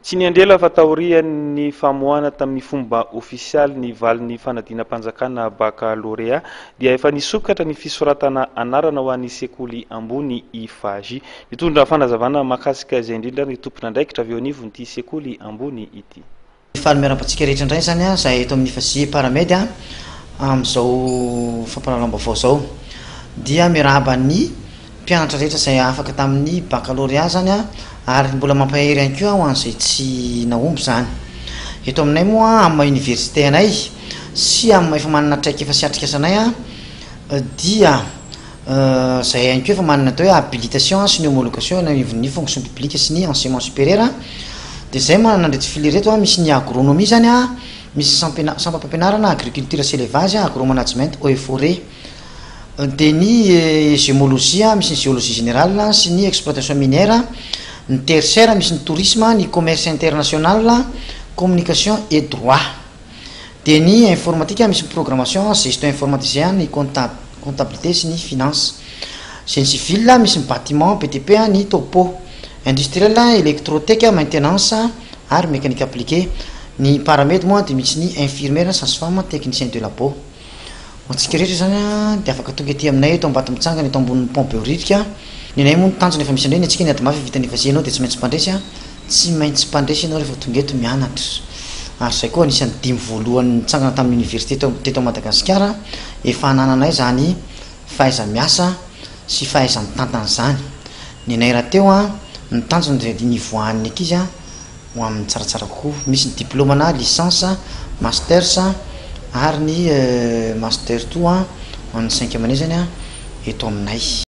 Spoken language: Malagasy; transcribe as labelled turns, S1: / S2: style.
S1: Tsy niandry ela fa taorian'ny famoahana tamin'ny fomba ofisialy ny valin'ny fanadinam-panjakana bakalorea dia efa nisokatra ny fisoratana anarana ho an'ny sekoly ambony IFAJ. Mitondra fanazavana mahakasika izay indrindra ny tompon'andraikitra avy eo anivon'ity sekoly ambony ity.
S2: Faly miarahaba antsika rehetra indray izany izahay eto amin'ny IFAJ Paramed amin'izao fampahalalam-baovao izao. Dia miarahaba ny mpianatra rehetra izay afaka tamin'ny baccalauréat izany ary mbola mampahery ihany koa ho an'izay tsy nahomby izany. Eto aminay moa amin'ny maha université anay sy amin'ny maha efa manana traikefa sy atrikasa anay dia izay ihany koa efa manana atao hoe habilitation sy ny homologation eny anivon'ny fonction publique sy ny enseignement supérieur dia izay manana an'ireto filière ireto, misy ny agronomie izany, misy sampam-pampianarana agriculture sy élevage, agro-management, eaux et forêt, dia ny gémologie, misy ny géologie générale sy ny exploitation minière, ny tertiaire misy ny tourisme, ny commerce international, communication et droit. Dia ny informatique misy ny programmation, gestion informatisée, ny comptabilité sy ny finance. Génie civil misy ny bâtiment, BTP, ny topo. Industriel, électrotech, maintenance ary mécanique appliquée. Ny paramed moa dia misy ny infirmière, sage-femme, technicien de labo. Ho antsika rehetra izany dia afaka tonga ety aminay eto Ambatomitsangana eto ambonin'ny pont Behoririka. Ny anay moa ny tanjona efa misy an'ireny, antsika ny ady mafy vita nefa ianao dia tsy maintsy mpandresy. Tsy maintsy mpandresy ianao rehefa tonga eto mianatra. Ary izay koa anisan'ny dimy voalohany nitsangana tamin'ny université teto Madagasikara, efa anananay izany fahaiza-miasa sy fahaiza-mitantana izany. Ny anay rahateo ny tanjona dia ny hivoahan'ny ankizy ho amin'ny tsaratsara kokoa. Misy ny diplaoma na licence, masters ary ny master two ho an'ny cinquième année izany eto aminay.